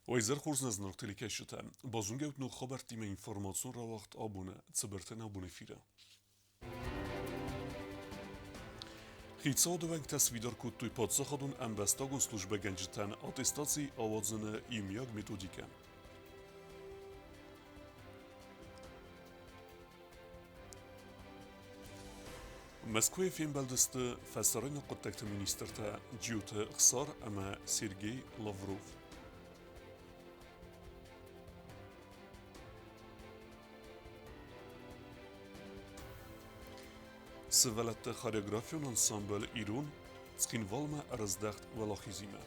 Уӕ изӕр хорз нӕ зынаргъ телекӕсджытӕ! Базонгӕут ног хабӕрттимӕ информацион рауагъд абоны Цыбырты нӕ абон эфиры. Хицауады уӕнгтӕ сфидар кодтой паддзахадон ӕмбӕстагон службӕгӕнджытӕн аттестаци ауадзыны иумиаг методикӕ. Мӕскуыйы фембӕлдысты фӕсарӕйнаг хъуыддӕгты министртӕ Джиоты Хсар ӕмӕ Сергей Лавров. Сывӕллӕтты хореографион ансамбль «Ирон» Цхинвалмӕ ӕрыздӕхт уӕлахизимӕ.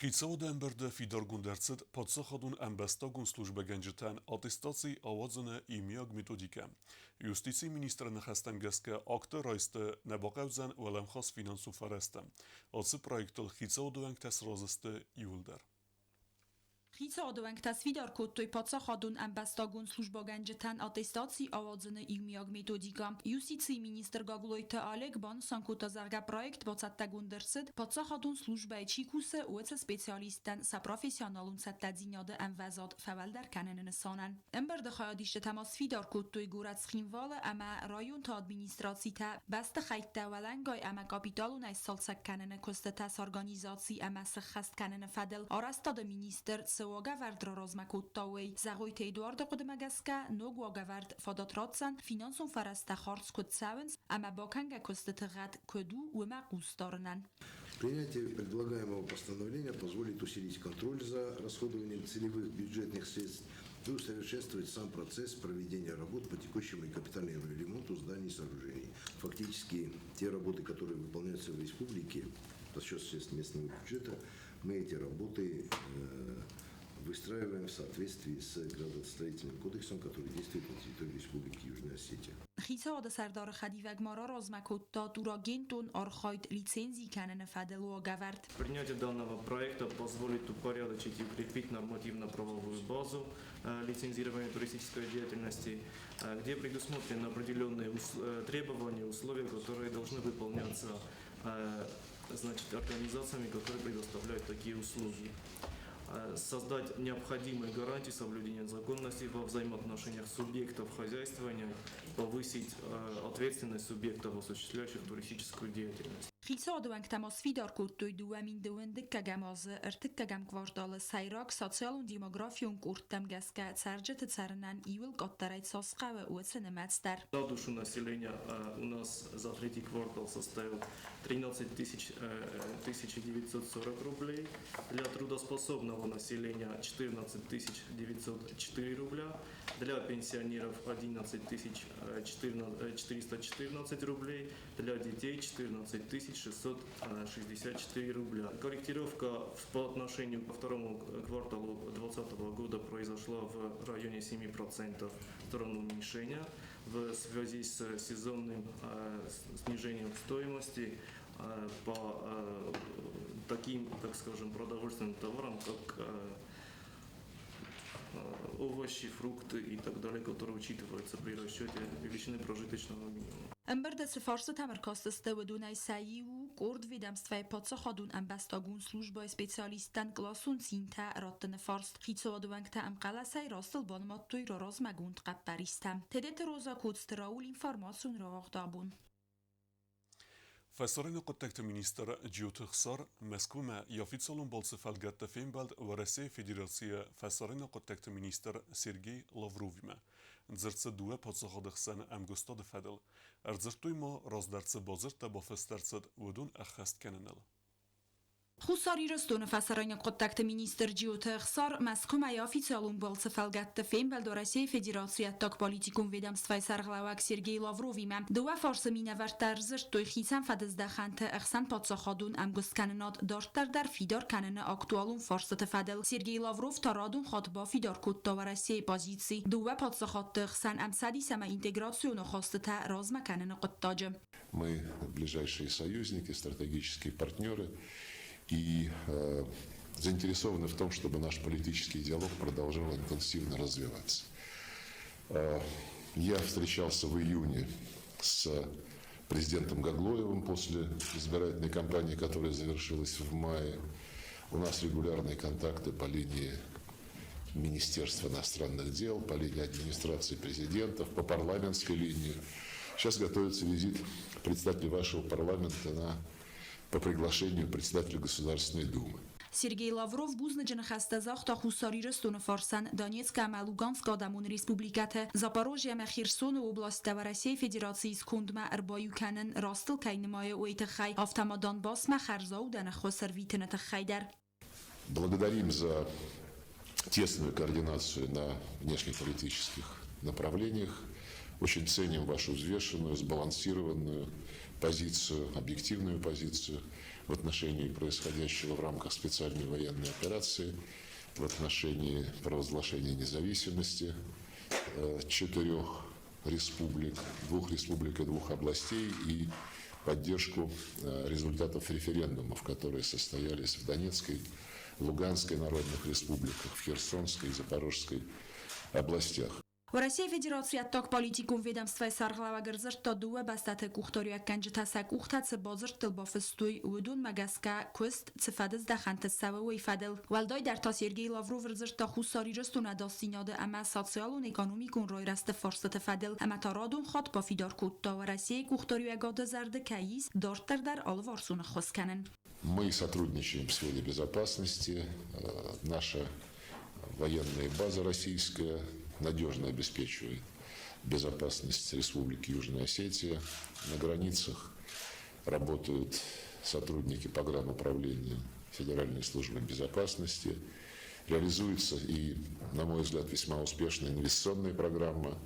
Хицауады ӕмбырды фидаргонд ӕрцыд паддзахадон ӕмбӕстагон службӕгӕнджытӕн аттестаци ауадзыны иумиаг методикӕ. Юстицийы министры ныхӕстӕм гӕсгӕ акты райсты нӕ бахъӕудзӕн уӕлӕмхас финансон фӕрӕзтӕ. Ацы проектыл хицауады уӕнгтӕ сразы сты иууылдӕр. Хицауады уӕнгтӕ сфидар кодтой паддзахадон ӕмбӕстагон службӕгӕнджытӕн аттестаци ауадзыны иумиаг методикӕ. Юстицийы министр Гаглойты Олег банысан кодта, зӕгъгӕ, проект бацӕттӕгонд ӕрцыд, паддзахадон службӕйы чи кусы, уыцы специалисттӕн сӕ профессионалон цӕттӕдзинады ӕмвӕзад фӕуӕлдӕр кӕныны нысанӕн. Ӕмбырды хайадисджытӕ ма сфидар кодтой горӕт Цхинвалы ӕмӕ районты администрацитӕ, бӕстыхӕйттӕ уӕлӕнгай ӕмӕ капиталонӕй сцалцӕг кӕныны куыстытӕ сорганизаци ӕмӕ сыххӕст кӕныны фӕдыл арӕзтады министр цы уагӕвӕрд раразмӕ кодта, уый. Зӕгъойты Эдуарды хъуыдымӕ гӕсгӕ, ног уагӕвӕрд фадат ратдзӕн, финансон фӕрӕзтӕ хардз куыд цӕуынц ӕмӕ бакӕнгӕ куыстыты гъӕд куыд у, уымӕ хъус дарынӕн. Принятие предлагаемого постановления позволит усилить контроль за расходованием целевых бюджетных средств и усовершенствовать сам процесс проведения работ по текущему и капитальному ремонту зданий и сооружений. Фактически те работы, которые выполняются в республике за счет средств местного бюджета, мы эти работы выстраиваем в соответствии с градостроительным кодексом, который действует на территории Республики Южная Осетия. Хицауады сӕрдары хӕдивӕг ма раразмӕ кодта турагентон архайд лицензи кӕныны фӕдыл уагӕвӕрд. Принятие данного проекта позволит упорядочить и укрепить нормативно-правовую базу лицензирования туристической деятельности, где предусмотрены определенные требования, условия, которые должны выполняться, значит, организациями, которые предоставляют такие услуги. Создать необходимые гарантии соблюдения законности во взаимоотношениях субъектов хозяйствования, повысить ответственность субъектов, осуществляющих туристическую деятельность. Хицауады уӕнгтӕ ма сфидар кодтой 2000 дыккӕгӕм азы ӕртыккӕгӕм кварталы сӕйраг социалон-демографион къордтӕм гӕсгӕ цӕрджыты цӕрынӕн иуыл къаддӕрӕй цас хъӕуы, уыцы нымӕц дӕр. На душу населения у нас за третий квартал составил 13 940 рублей. Для трудоспособного населения 14 904 рубля. Для пенсионеров 11 414 рублей. Для детей 14 664 рубля. Корректировка по отношению ко второму кварталу 2020 года произошла в районе 7% в сторону уменьшения в связи с сезонным снижением стоимости по таким, так скажем, продовольственным товарам, как овощи, фрукты и так далее, которые учитываются при расчете величины прожиточного минимума. Ӕмбырды цы фарстытӕм ӕркастысты, уыдонӕй сӕ иу у къорд ведомствӕйы паддзахадон ӕмбӕстагон службӕйы специалисттӕн къласон цинтӕ раттыны фарст. Хицауады уӕнгтӕ ӕмхъӕлӕсӕй растыл банымадтой раразмӕгонд хъӕппӕристӕ. Тедеты Роза Коцты Рауль информацион рауагъд абон. Фӕсарӕйнаг хъуыддӕгты министр Джиоты Хсар Мӕскуымӕ йӕ официалон балцы фӕлгӕтты фембӕлд Уӕрӕсейы Федерацийы фӕсарӕйнаг хъуыддӕгты министр Сергей Лавровимӕ. Дзырд дзы дыууӕ паддзахады хсӕн ӕмгуыстады фӕдыл. Ӕрдзырдтой ма, раздӕр цы бадзырдтӕ бафыст ӕрцыд, уыдон ӕххӕст кӕныныл. Хуссар Ирыстоны фӕсарӕйнаг хъуыддӕгты министр Джиоты Ӕхсар Мӕскуымӕ йӕ официалон балцы фӕлгӕтты фембӕлд Уӕрӕсейы Федерацийы ӕддагполитикон ведомствӕйы сӕргълӕууӕг Сергей Лавровимӕ. Дыууӕ фарсы минӕвӕрттӕ ӕрдзырдтой хицӕн фӕдыздӕхӕнты ӕхсӕнпаддзахадон ӕмгуысткӕнынад дарддӕр дӕр фидар кӕныны актуалон фарстыты фӕдыл. Сергей Лавров та радон хатт бафидар кодта Уӕрӕсейы позици дыууӕ паддзахадты хсӕн ӕмцӕдис ӕмӕ интеграцион ахастытӕ размӕ кӕныны хъуыддаджы. Мы ближайшие союзники, стратегические партнеры и заинтересованы в том, чтобы наш политический диалог продолжал интенсивно развиваться. Я встречался в июне с президентом Гаглоевым после избирательной кампании, которая завершилась в мае. У нас регулярные контакты по линии Министерства иностранных дел, по линии администрации президентов, по парламентской линии. Сейчас готовится визит председателя вашего парламента по приглашению председателя Государственной Думы. Сергей Лавров бузныджы ныхӕстӕ загъта Хуссар Ирыстоны фарсӕн Донецкы ӕмӕ Луганскы Адӕмон Республикӕты, Запорожье ӕмӕ Херсоны областтӕ Уӕрӕсейы Федерацийы скондмӕ ӕрбаиу кӕнын растыл кӕй нымайы, уый тыххӕй, афтӕ ма Донбассмӕ хӕрзаудӕн ӕххуыс ӕрвитыны тыххӕй дӕр. Благодарим за тесную координацию на внешнеполитических направлениях. Очень ценим вашу взвешенную, сбалансированную позицию, объективную позицию в отношении происходящего в рамках специальной военной операции, в отношении провозглашения независимости четырех республик, двух республик и двух областей и поддержку результатов референдумов, которые состоялись в Донецкой, Луганской народных республиках, в Херсонской и Запорожской областях. Уӕрӕсейы Федерацийы ӕддагполитикон ведомствӕйы сӕргълӕууӕг ӕрдзырдта дыууӕ бӕстӕты къухдариуӕггӕнджытӕ сӕ къухтӕ цы бадзырдтыл бафыстой, уыдонмӕ гӕсгӕ куыст цы фӕдыздӕхӕнты цӕуы, уый фӕдыл. Уӕлдайдӕр та Сергей Лавров ӕрдзырдта Хуссар Ирыстоны ӕдасдзинады ӕмӕ социалон-экономикон райрӕзты фарстыты фӕдыл ӕмӕ та радон хатт бафидар кодта, Уӕрӕсейы къухдариуӕгады зӕрды кӕй ис дарддӕр дӕр алыварсон ӕххуыс кӕнын. Мы сотрудничаем в сфере безопасности. Наша военная база российская надежно обеспечивает безопасность Республики Южная Осетия. На границах работают сотрудники погрануправления Федеральной службы безопасности. Реализуется и, на мой взгляд, весьма успешная инвестиционная программа.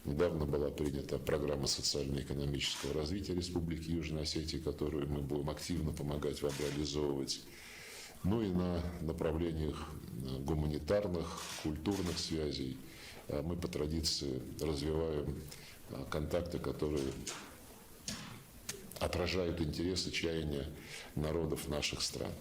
Недавно была принята программа социально-экономического развития Республики Южная Осетия, которую мы будем активно помогать вам реализовывать. Ну и на направлениях гуманитарных, культурных связей мы по традиции развиваем контакты, которые отражают интересы, чаяния народов наших стран.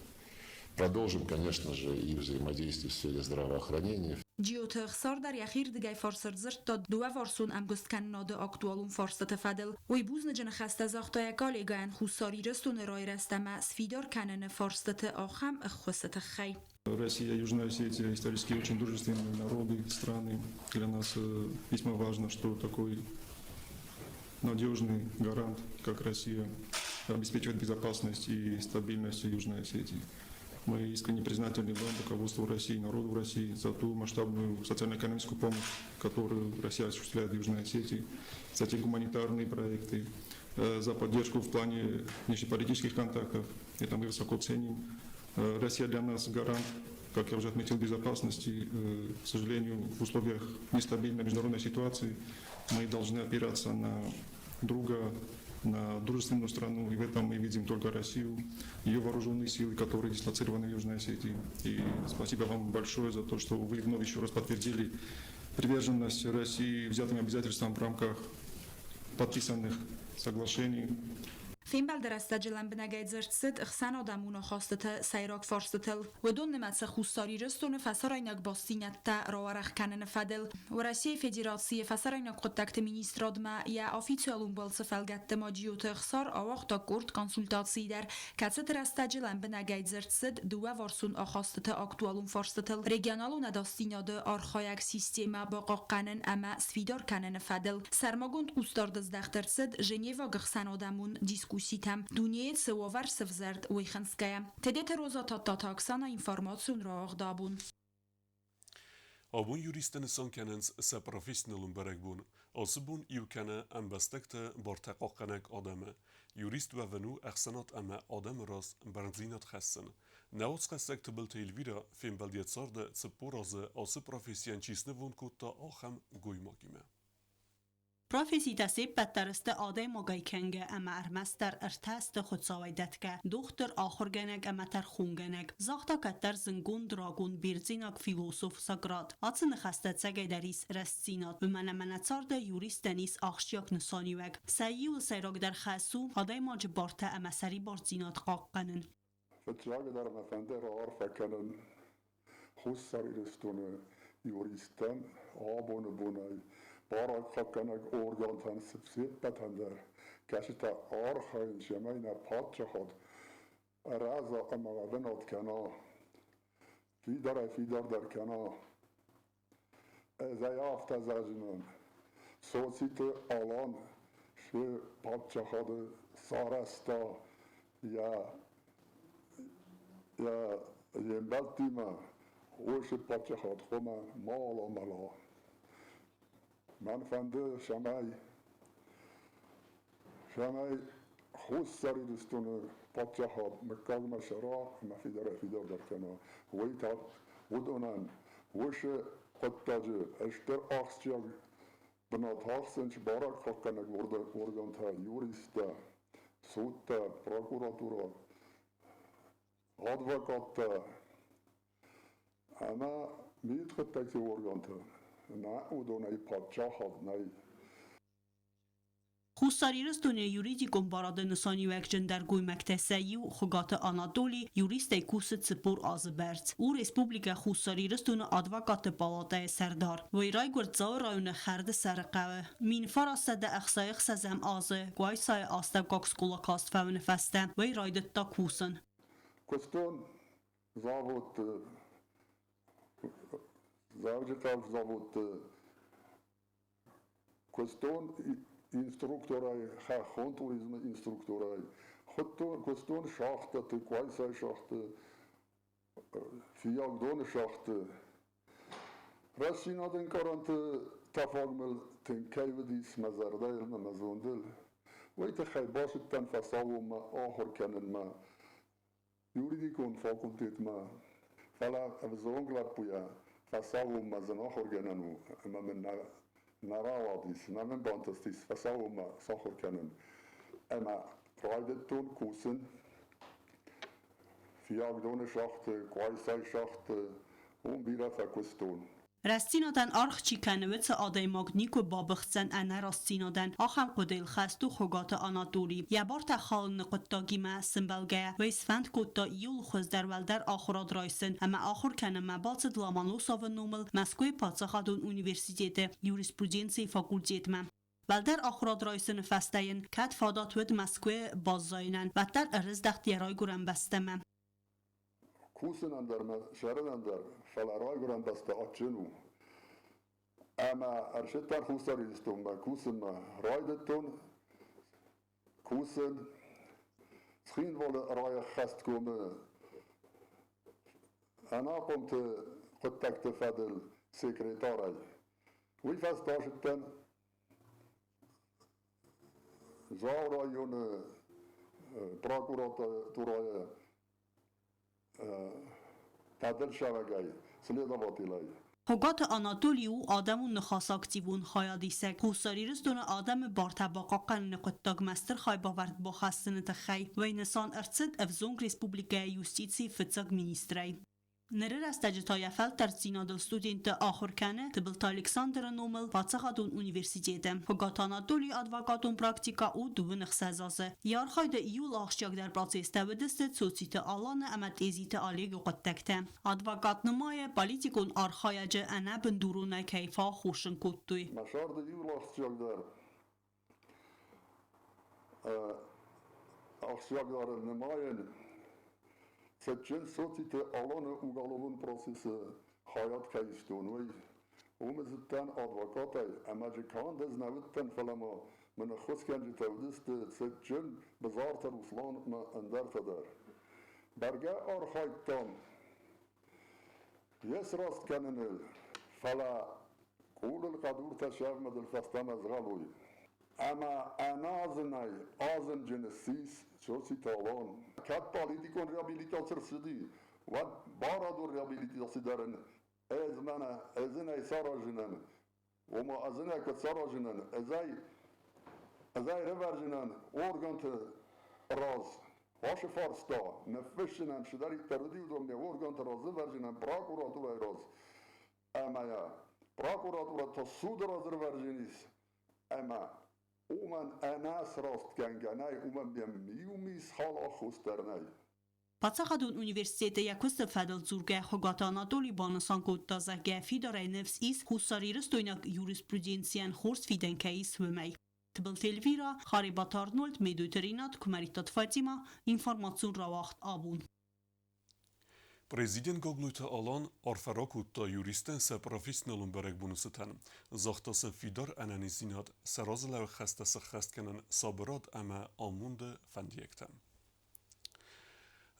Продолжим, конечно же, и взаимодействие в сфере здравоохранения. Джиоты Ӕхсар дӕр йӕхирдыгӕй фарс ӕрдзырдта дыууӕварсон ӕмгуысткӕнынады актуалон фарстыты фӕдыл. Уый бузныджы ныхӕстӕ загъта йӕ коллегӕйӕн Хуссар Ирыстоны райрӕзт ӕмӕ сфидар кӕныны фарстыты ахӕм ӕххуысы тыххӕй. Россия, Южная Осетия исторически очень дружественные народы, страны. Для нас весьма важно, что такой надежный гарант, как Россия, обеспечивает безопасность и стабильность Южной Осетии. Мы искренне признательны вам, руководству России, народу России, за ту масштабную социально-экономическую помощь, которую Россия осуществляет в Южной Осетии, за те гуманитарные проекты, за поддержку в плане внешнеполитических контактов. Это мы высоко ценим. Россия для нас гарант, как я уже отметил, безопасности. К сожалению, в условиях нестабильной международной ситуации мы должны опираться на друга, на дружественную страну, и в этом мы видим только Россию, ее вооруженные силы, которые дислоцированы в Южной Осетии. И спасибо вам большое за то, что вы вновь еще раз подтвердили приверженность России взятым обязательствам в рамках подписанных соглашений. Фембӕлды рӕстӕджы лӕмбынӕгӕй дзырд цыд ӕхсӕнадӕмон ахастыты сӕйраг фарстытыл. Уыдон нымӕцы Хуссар Ирыстоны фӕсарӕйнаг бастдзинӕдтӕ рауӕрӕх кӕныны фӕдыл. Уӕрӕсейы Федерацийы фӕсарӕйнаг хъуыддӕгты министрадмӕ йӕ официалон балцы фӕлгӕтты ма Джиоты Ӕхсар ауагъта къорд консультацийы дӕр, кӕцыты рӕстӕджы лӕмбынӕгӕй дзырд цыд дыууӕварсон ахастыты актуалон фарстытыл регионалон ӕдасдзинады архайӕг системӕ бахъахъхъӕнын ӕмӕ сфидар кӕныны фӕдыл. Сӕрмагонд хъусдард здӕхт ӕрцыд Женеваг ӕхсӕнадӕмон дискусситӕм, дунейы цы уавӕр сӕвзӕрд, уый хынцгӕйӕ. Тедеты Роза Тадтаты Оксана информацион рауагъд абон. Абон юристтӕ нысан кӕнынц сӕ профессионалон бӕрӕгбон. Ацы бон иу кӕны ӕмбӕстӕгты бартӕ хъахъхъӕнӕг адӕмы. Юрист уӕвын у ӕхсӕнад ӕмӕ адӕмы раз бӕрндзинад хӕссын. Нӕ уацхӕссӕг Тыбылты Эльвирӕ фембӕлд йӕ царды 40 азы ацы профессийӕн чи снывонд кодта, ахӕм гоймагимӕ. Професситӕ се ппӕт дӕр сты адӕймагӕй кӕнгӕ ӕмӕ ӕрмӕстдӕр ӕртӕ сты Хуыцауӕй дӕтгӕ: дохтыр, ахуыргӕнӕг ӕмӕ тӕрхонгӕнӕг, загъта кӕддӕр зынгонд рагон бердзенаг философ Сократ. Ацы ныхӕстӕ ӕцӕгӕйдӕр ис рӕстдзинад, уымӕн ӕмӕ нӕ царды юристӕн ис ахсджиаг нысаниуӕг. Сӕ иуыл сӕйрагдӕр хӕс у адӕймаджы бартӕ ӕмӕ сӕрибардзинад хъахъхъӕнын. Фыццагдӕр мӕ фӕнды раарфӕ кӕнын Хуссар Ирыстоны юристтӕн абоны бонӕй. Барадхъахъхъӕнӕг органтӕн се ппӕтӕн дӕр, кӕцытӕ архайынц, цӕмӕй нӕ паддзахад рӕза ӕмӕ уӕвынад кӕна, фидарӕй-фидардӕр кӕна. Ӕз ӕй афтӕ зӕгъдзынӕн, Цоциты Алан шы паддзахады сарӕзта йӕ йе мбӕлттимӕ, уыцы паддзахад хъуамӕ ма амӕла. Мӕн фӕнды, цӕмӕй Хуссар Ирыстоны паддзахад мыггагмӕ цӕра ӕмӕ фидарӕй-фидардӕр кӕна, уый та уыдонӕн уыцы хъуыддаджы стыр ахсджиаг бынат ахсынц барадхъахъхъӕнӕг органтӕ, юристтӕ, судтӕ, прокуратура, адвокаттӕ ӕмӕ мидхъуыддӕгты органтӕ. Нӕ уыдонӕй паддзахад нӕй. Хуссар Ирыстоны юридикон барады нысаниуӕгджындӕр гоймӕгтӕ сӕ иу Хуыгаты Анатоли юристӕй кусы 40 азы бӕрц. У Республикӕ Хуссар Ирыстоны адвокатты палатӕйы сӕрдар. Уый райгуырд Дзауы районы Хӕрды сӕры хъӕуы. 1966 азы Къуайсайы астӕуккаг скъола каст фӕуыны фӕстӕ уый райдыдта кусын. Куыстон заводты, Дзӕуджыхъӕуы заводты куыстон инструкторӕй, хӕххон туризмы инструкторӕй, куыстон шахтӕты, Къуайсайы шахты, Фыййагдоны шахты. Рӕстдзинады ӕнкъарӕнты тӕфаг мыл тынг кӕй уыдис мӕ зӕрдӕйыл ӕмӕ мӕ зондыл, уый тыххӕй бацыдтӕн фӕсаууонмӕ ахуыр кӕнынмӕ юридикон факультетмӕ. Фӕлӕ ӕвзонг лӕппуйӕ фӕсаууонмӕ зын ахуыргӕнӕн у ӕмӕ мын нӕ рауадис, нӕ мын бантыстис фӕсаууонмӕ сахуыр кӕнын. Ӕмӕ райдыдтон кусын Фыййагдоны шахты, Къуайсайы шахты, уым бирӕ фӕкуыстон. Рӕстдзинадӕн аргъ чи кӕны, уыцы адӕймаг никуы бабыхсдзӕн ӕнӕрастдзинадӕн, ахӕм хъуыдыйыл хӕст у Хуыгаты Анатоли. Йӕ бартӕ халыны хъуыддагимӕ сымбӕлгӕйӕ, уый сфӕнд кодта иууыл хуыздӕр уӕлдӕр ахуырад райсын ӕмӕ ахуыр кӕнынмӕ бацыд Ломоносовы номыл Мӕскуыйы паддзахадон университеты юриспруденцийы факультетмӕ. Уӕлдӕр ахуырад райсыны фӕстӕ йын кӕд фадат уыд Мӕскуыйы баззайынӕн, уӕддӕр ӕрыздӕхт йӕ райгуырӕн бӕстӕмӕ. Кусынӕн дӕр мӕ сӕрынӕн дӕр, фӕлӕ райгуырӕн бӕстӕ адджын у. Ӕмӕ ӕрсидтӕн Хуссар Ирыстонмӕ кусынмӕ. Райдыдтон кусын Цхинвалы райӕххӕсткомы ӕнахъомты хъуыддӕгты фӕдыл секретарӕй. Уый фӕстӕ ацыдтӕн Дзауы районы прокуратурӕйы фӕдылсарӕгӕй, следователӕй. Хуыгаты Анатоли у адӕмон ныхасы активон хайадисӕг. Хуссар Ирыстоны адӕмы бартӕ бахъахъхъӕныны хъуыддагмӕ стыр хайбавӕрд бахӕссыны тыххӕй уый нысан ӕрцыд ӕвзонг республикӕйы юстицийы фыццаг министрӕй. Ныры рӕстӕджы та йӕ фӕлтӕрддзинадыл студентты ахуыр кӕны Тыбылты Александры номыл паддзахадон университеты. Хуыгаты Анатолийы адвокатон практикӕ у 26 азы. Йӕ архайды иууыл ахсджиагдӕр процесстӕ уыдысты Цоциты Аланы ӕмӕ Тъезиты Олегы хъуыддӕгтӕ. Адвокат нымайы, политикон архайӕджы ӕнӕбындуронӕй кӕй фӕаххосджын кодтой. Мӕ царды иууыл ахсджиагдӕр нымайын цытджын Цоциты Аланы уголовон процессы хайад кӕй истон, уый. Уым ӕз уыдтӕн адвокатӕй ӕмӕ дзы канд ӕз нӕ уыдтӕн, фӕлӕ ма мын ӕххуысгӕнджытӕ уыдысты цытджын Бызарты Руслан ӕмӕ ӕндӕртӕ дӕр. Бӕргӕ архайдтам йе сраст кӕныныл, фӕлӕ къулыл хъӕдуртӕ сӕвмӕдыл фӕстӕмӕ згъӕлой. Ӕмӕ ӕнӕазынӕй азымджын ссис Цоциты Алан. Кӕд политикон реабилитаци рцыди, уӕд барадон реабилитаци дӕр ын ӕз мӕнӕ ӕзынӕй саразынӕн, ома ӕзынӕй куыд саразынӕн, ӕзӕй рывӕрзынӕн органты раз ацы фарста ныффыссынӕн цыдӕриддӕр уыди, уыдон ме органты раз рывӕрзынӕн прокуратурӕйы раз ӕмӕ йӕ прокуратурӕ та суды раз рывӕрзынис ӕмӕ уымӕн ӕнӕсрастгӕнгӕ нӕй, уымӕн ме иу мисхал аххос дӕр нӕй. Паддзахадон университеты йӕ куысты фӕдыл дзургӕ Хуыгаты Анатоли банысан кодта, зӕгъгӕ, фидарӕй ныфс ис, хуссарирыстойнаг юриспруденцийӕн хорз фидӕн кӕй ис, уымӕй. Тыбылты Эльвира, Харебаты Арнольд, Медойты Ринат, Куымӕридтаты Фатимӕ, информацион рауагъд абон. Президент Гаглойты Алан арфӕ ракодта юристтӕн сӕ профессионалон бӕрӕгбоны цытӕн. Загъта сын фидар ӕнӕниздзинад, сӕ разылӕууӕг хӕстӕ сӕххӕст кӕнын сабырад ӕмӕ амонды фӕндиӕгтӕ.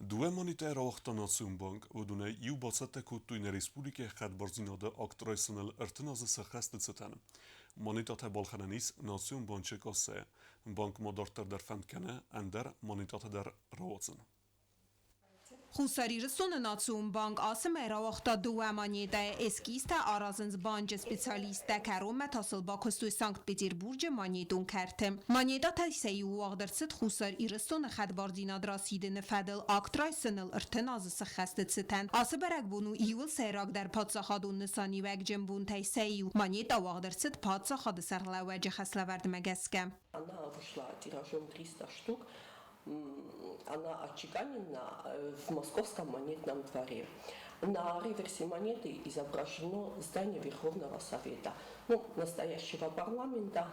Дыууӕ монетӕйы рауагъта Национ банк, уыдонӕй иу бацӕттӕ кодтой нӕ республикӕйы хӕдбардзинады акт райсыныл 30 азы сӕххӕсты цытӕн. Монетӕтӕ балхӕнӕн ис Национ банчы кассӕйы. Банк ма дарддӕр дӕр фӕнд кӕны ӕндӕр монетӕтӕ дӕр рауадзын. Хуссар Ирыстоны Национ банг ацы мӕй рауагъта дыууӕ монетӕйы. Эскизтӕ аразынц банджы специалисттӕ, кӕронмӕ та сыл бакуыстой Санкт-Петербурджы монетон кӕрты. Монетӕтӕй сӕ иу уагъд ӕрцыд Хуссар Ирыстоны хӕдбардзинад расидыны фӕдыл акт райсыныл 30 азы сыххӕсты цытӕн. Ацы бӕрӕгбон у иуыл сӕйрагдӕр паддзахадон нысаниуӕгджын бонтӕй сӕ иу. Монетӕ уагъд ӕрцыд паддзахады сӕргълӕууӕджы хӕслӕвӕрдмӕ гӕсгӕ. Она вышла тиражом 300 штук. Она отчеканена в Московском монетном дворе. На реверсе монеты изображено здание Верховного Совета, ну, настоящего парламента.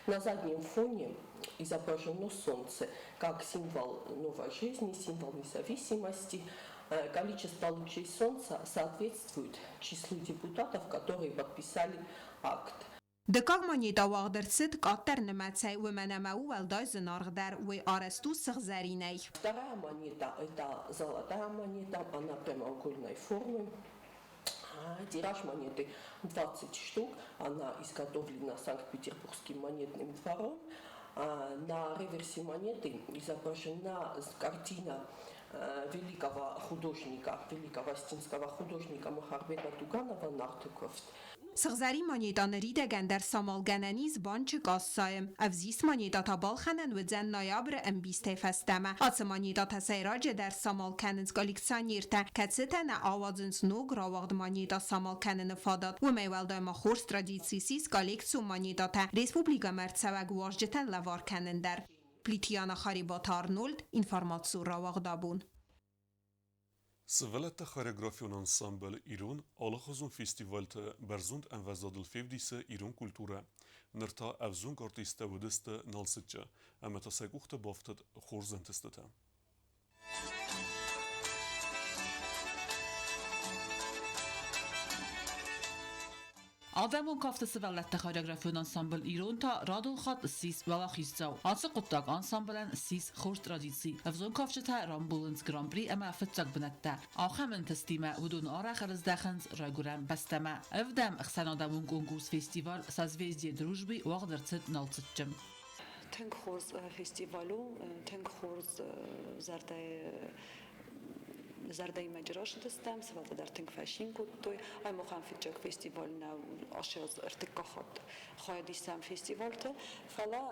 На заднем фоне изображено солнце как символ новой жизни, символ независимости. Количество лучей солнца соответствует числу депутатов, которые подписали акт. Дыккаг монетӕ уагъд ӕрцыд къаддӕр нымӕцӕй, уымӕн ӕмӕ у уӕлдай зынаргъдӕр, уый арӕзт у сыгъзӕринӕй. Вторая монета – это золотая монета, она прямоугольной формы. Тираж монеты 20 штук, она изготовлена Санкт-Петербургским монетным двором. На реверсе монеты изображена картина великого художника, великого астинского художника Махарбека Туганова «Нарты куывд». Сыгъзӕрин монетӕ ныридӕгӕн дӕр самалгӕнӕн ис банчы кассӕйы. Ӕвзист монетӕ та балхӕнӕн уыдзӕн ноябры ӕмбистӕй фӕстӕмӕ. Ацы монетӕтӕ сӕйраджыдӕр самал кӕнынц коллекционертӕ, кӕцытӕ нӕ ауадзынц ног рауагъд монетӕ самал кӕныны фадат. Уымӕй уӕлдай ма хорз традици ссис коллекцион монетӕтӕ республикӕмӕ ӕрцӕуӕг уазджытӕн лӕвар кӕнын дӕр. Плитьяна Харебаты Арнольд, информацион рауагъд абон. Сывӕллӕтты хореографион ансамбль «Ирон» алыхуызон фестивальты бӕрзонд ӕмвӕзадыл февдисы ирон культурӕ. Ныр та ӕвзонг артисттӕ уыдысты Налцыччы, ӕмӕ та сӕ къухты бафтыд хорз ӕнтыстытӕ. Адӕмон кафты сывӕллӕтты хореографион ансамбль «Ирон» та радон хатт ссис уӕлахиздзау. Ацы хъуыддаг ансамблӕн ссис хорз традици. Ӕвзонг кафджытӕ рамбулынц гран-при ӕмӕ фыццаг бынӕттӕ. Ахӕм ӕнтыстимӕ уыдон арӕх ӕрыздӕхынц райгуырӕн бӕстӕмӕ. Ӕвдӕм ӕхсӕнадӕмон конкурс-фестиваль «Созвездие дружбы» уагъд ӕрцыд Налцыччы. Тынг хорз фестиваль у, тынг хорз зӕрдӕйы зӕрдӕимӕ рацыдыстӕм, сывӕллӕттӕ дӕр тынг фӕцин кодтой. Ай махӕн фыццаг фестиваль нӕу, ацы аз ӕртыккаг хатт хайад исӕм фестивальты, фӕлӕ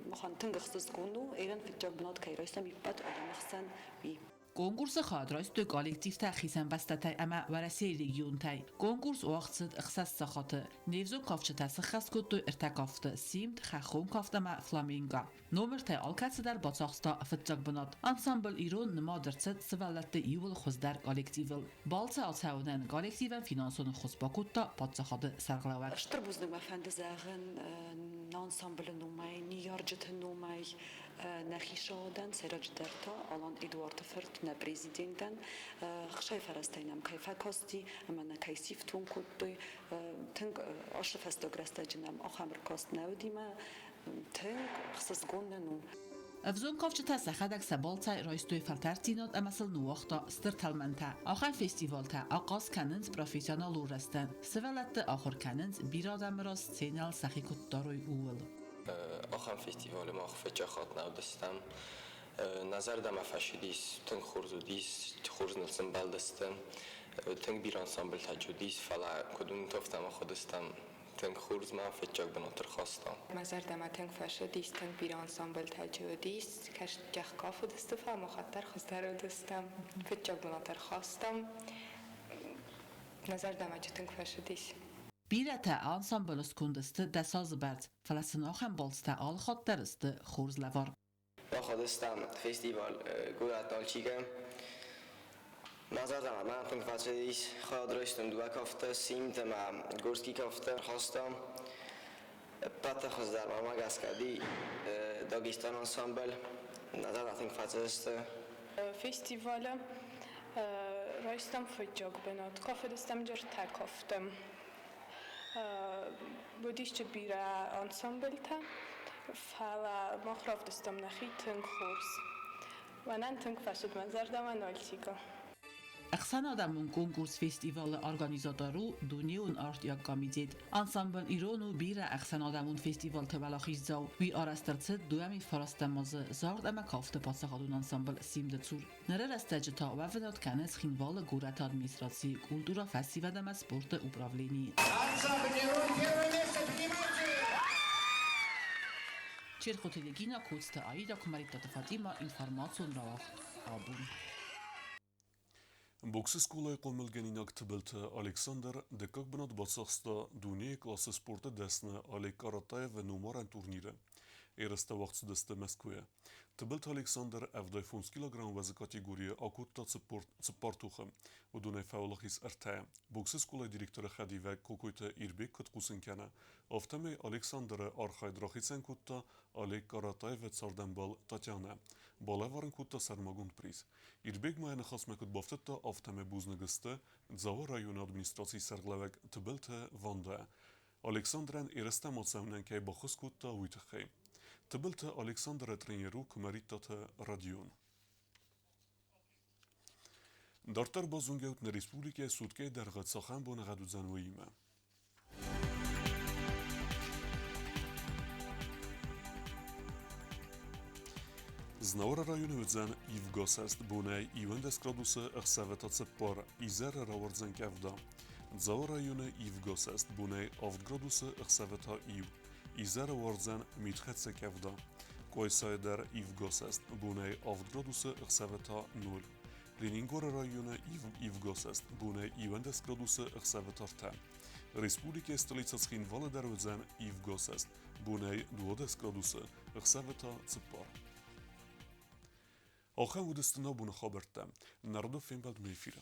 махӕн тынг ӕхсызгон у, Ирӕн фыццаг бынат кӕй райстам ӕппӕт адӕмы хсӕн, уый. Конкурсы хайад райстой коллективтӕ хицӕн бӕстӕтӕй ӕмӕ Уӕрӕсейы регионтӕй. Конкурс уагъд цыд ӕхсӕз сахаты. Не взонг кафджытӕ сыххӕст кодтой ӕртӕ кафты – симд, хӕххон кафт ӕмӕ фламенго. Номыртӕй алкӕцыдӕр бацахста фыццаг бынат. Ансамбль «Ирон» нымад ӕрцыд сывӕллӕтты иууыл хуыздӕр коллективыл. Балцы ацӕуынӕн коллективӕн финансон ӕххуыс бакодта паддзахады сӕргълӕууӕг. Стыр бузныг мӕ фӕнды зӕгъын нӕ ансамблы номӕй, ныййарджыты номӕй, нӕ хицауадӕн, сӕйраджыдӕр та Алан Эдуарды фырт, нӕ президентӕн, хсӕй фӕрӕзтӕй нӕм кӕй фӕкасти ӕмӕ нӕ кӕй сифтонг кодтой. Тынг ацы фӕстаг рӕстӕджы нӕм ахӕм ӕркаст нӕ уыди мӕ тынг ӕхсызгон нын у. Ӕвзонг кафджытӕ сӕхӕдӕг сӕ балцӕй райстой фӕлтӕрддзинад ӕмӕ сыл ныууагъта стыр тӕлмӕнтӕ. Ахӕм фестивалтӕ ахъаз кӕнынц профессионалон рӕзтӕн, сывӕллӕтты ахуыр кӕнынц, бирӕ адӕмы раз сценӕйыл сӕхи куыд дарой, ууыл. Ахӕм фестивалы мах фыццаг хатт нӕ уыдыстӕм. Нӕ зӕрдӕмӕ фӕцыдис, тынг хорз уыдис, хорз ныл сӕмбӕлдысты. Тынг бирӕ ансамбльтӕ уыдис, фӕлӕ куыд уынут, афтӕ мах уыдыстӕм тынг хорз мӕ фыццаг бынат ӕрхаста. Мӕ зӕрдӕмӕ тынг фӕцыдис, тынг бирӕ ансамбльтӕ уыдис, кӕсджах кафыдысты, фӕлӕ мах дӕр хуыздӕр уыдыстӕм. Фыццаг бынат ӕрхастам. Нӕ зӕрдӕмӕ тынг фӕцыдис. Бирӕтӕ ансамблы сконды сты дӕсазы бӕрц, фӕлӕ сын ахӕм балцтӕ алыхатт дӕр сты хорз лӕвар. Бахуыдыстӕм фестиваль горӕт Нальчикы. Мӕ зӕрдӕмӕ мӕ тынг фӕцыдис. Хайад райстон дыууӕ кафты, Симд ӕмӕ Горский кафты ӕрхастам. Ӕппӕты хуыздӕр мӕмӕ гӕсгӕ уыди Дагестан ансамбль. Нӕ зӕрдӕ тынг фӕцыдысты. Фестивалы райстам фыццаг бынат. Кафыдыстӕм ӕртӕ кафты. Уыдис бирӕ ансамбльтӕ, фӕлӕ мах равдыстам нӕхи тынг хорз. Мӕнӕн тынг фӕцыд мӕ зӕрдӕмӕ Нальчикы. Ӕхсӕнадӕмон конкурс-фестивалы организатор у Дунеон артиаг комитет. Ансамбль «Ирон» у бирӕ ӕхсӕнадӕмон фестивалты уӕлахиздзау. Уый арӕзт ӕрцыд 2009 азы зард ӕмӕ кафты паддзахадон ансамбль «Симд-ы цур». Ныры рӕстӕджы та уӕвынад кӕны Цхинвалы горӕты администрацийы культурӕ, фӕсивӕд ӕмӕ спорты управленийы. Ансамбль «Ирон» первое место, принимайте! Черхъоты Регина, Коцты Аида, Куымӕридтаты Фатимӕ, информацион рауагъд «Абон». Боксы скъолайы хъомылгӕнинаг Тыбылты Александр дыккаг бынат бацахста дунейы классы спорты дӕсны Олег Каратаевы номарӕн турниры. Ерыстӕ уагъд цыдысты Мӕскуыйы. Тыбылты Александр 75 килограмм уӕзы категорийы акодта цыппар тохы. Уыдонӕй фӕуӕлахиз ӕртӕ. Боксы скъолайы директоры хӕдивӕг Кокойты Ирбег куыд хъусын кӕны, афтӕмӕй Александры архайд рахицӕн кодта Олег Каратаевы цардӕмбал Татьянӕ. Балӕвар ын кодта сӕрмагонд приз. Ирбег ма йӕ ныхасмӕ куыд бафтыдта, афтӕмӕй бузныг сты Дзауы районы администрацийы сӕргълӕууӕг Тыбылты Вандӕ. Александрӕн ерыстӕм ацӕуынӕн кӕй баххуыс кодта, уый тыххӕй. Тыбылты Александры тренер у Куымӕридтаты Родион. Дарддӕр базонгӕут нӕ республикӕйы суткӕйы дӕргъы цахӕм боныгъӕд уыдзӕн, уыимӕ. Знауыры районы уыдзӕн ивгӕсӕст бонӕй 11 градусы, ӕхсӕвы та цыппар, изӕры рауардзӕн къӕвда. Дзауы районы ивгӕсӕст бонӕй 7 градусы, ӕхсӕвы та иу. Изӕры уардзӕн митхӕццӕ къӕвда. Къуайсайы дӕр ивгӕсӕст бонӕй 7 градусы, ӕхсӕвы та 0. Ленингоры районы ивгӕсӕст бонӕй 11 градусы, ӕхсӕвы та 3. Республикӕйы столицӕ Цхинвалы дӕр уыдзӕн ивгӕсӕст бонӕй 12 градусы, ӕхсӕвы та 4. Ахӕм уыдысты нӕ боны хабӕрттӕ. Народов фембӕлдмӕ эфиры.